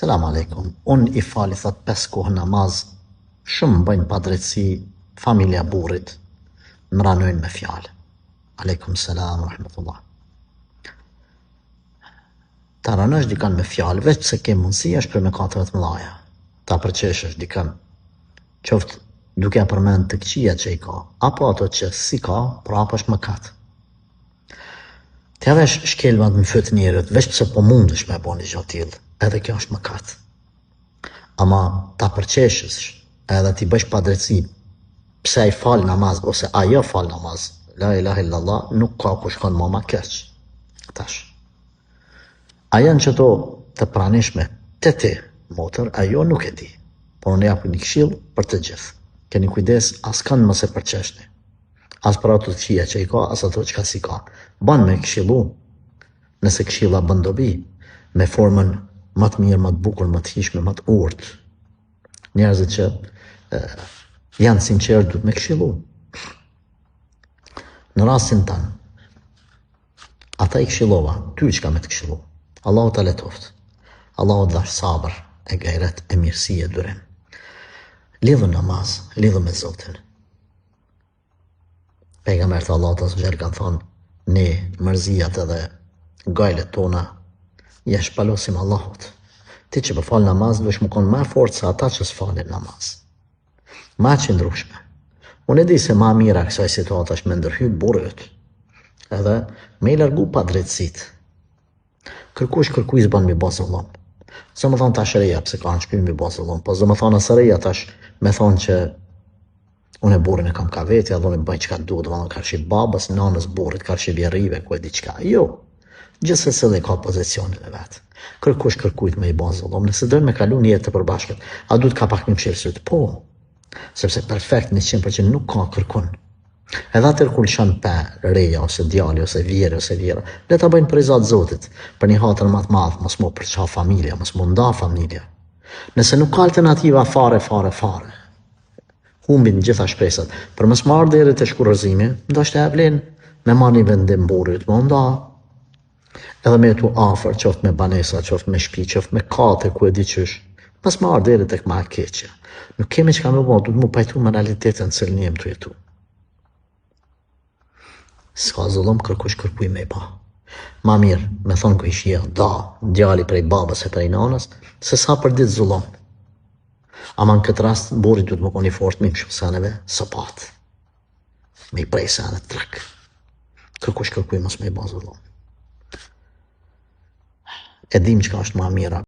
Selam alejkum. Unë i fali thot pesë kohë namaz, shumë më bëjnë padrejtësi familja e burrit, më ranojnë me fjalë. Alejkum selam rahmetullah. Ta ranosh dikën me fjalë, veç pse ke mundësi është prej mëkateve të mëdhaja. Ta përqeshësh dikën, qoftë duke ia përmend të këqija që i ka, apo ato që s'i ka, prapë është mëkat. T'ia vesh shkelmat në fyt njerit, veç pse po mundesh me bo një gjë tillë, edhe kjo është mëkat. Ama ta përqeshësh edhe t'i bësh padrejtësi, pse ai fal namaz ose ajo fal namaz, la ilaha illallah, nuk ka ku shkon ma ma keq. Tash. A janë qëto të pranishme te ti, motër, ajo nuk e di. Por unë jap një këshillë për të gjithë. Keni kujdes, askënd mos e përqeshni. As për ato të këqija që i ka, as ato çka s'i ka. Ban me këshillu, nëse këshilla bën dobi, me formën më të mirë, më të bukur, më të hijshme, më të urtë. Njerëzit që e, janë sinqertë duhet me këshillu. Në rastin tan, ata i këshillova, ty çka me të këshillu. Allahu ta lehtoftë. Allahu të dhashtë sabër, e gajret, e mirësi, e durim. Lidhu namaz, lidhu me Zotin. Pejgamberët e Allahut azze ve xhel kanë thonë, ne mërzijat edhe gajlet tona ia shpalosim Allahut. Ti që po fal namaz, duhesh me konë ma e fortë se ata që s'falin namaz. Ma e qëndrushme. Unë e di se ma mira e kësaj situate është me ndërhy burri yt. Edhe me i largu padrejtësitë. Kërkush kërkuj s'ban me bo zullum. S'do me thonë tash reja pse ka në shpi me bo zullum, po s'do me thonë as reja tash me thonë që unë e burrin e kam ka vetja dhe unë bëj çka du, do me thonë karshi babës, nanës, burrit, karshi vjerrive, ku e di çka. Jo, gjithsecili ka pozicionin e vet. Kërkush kërkujt me i bo zullum, nëse dojnë me kalu një jetë të përbashkët, a duhet ka pak me mshel sytë? Po, sepse perfekt 100% nuk ka kërkun. Edhe atëherë kur lëshon pe reja ose djali ose vjerri ose vjerra, le ta bëjnë për riza të Zotit, për një hatër më të madh, mos m'u përça familja, mos m'u nda familja. Nëse nuk ka alternativa fare fare fare, humbin gjitha shpresat. Për mos me ardhë deri te shkurorëzimi, ndoshta e vlen me marrë një vendim burri yt, me u nda, edhe me jetu afër, qoftë me banesa, qoftë me shtëpi, qoftë me kate, ku e di qysh, mos me ardhë deri tek ma e keqja. Nuk kemi çka me bo, duhet m'u pajtu me realitetin në cilin jemi tu jetu. S'ka zullum kërkush kërkuj me i ba. Ma mirë, me thonë kojshia, da, djali prej babës e prej nanës, se sa për ditë zullum. Ama në këtë rast, burri duhet me konë i fort me i mshu seneve, sopat. Me i prej senet trak. Kërkush kërkuj mos me i ba zullum. E dim çka është ma mira.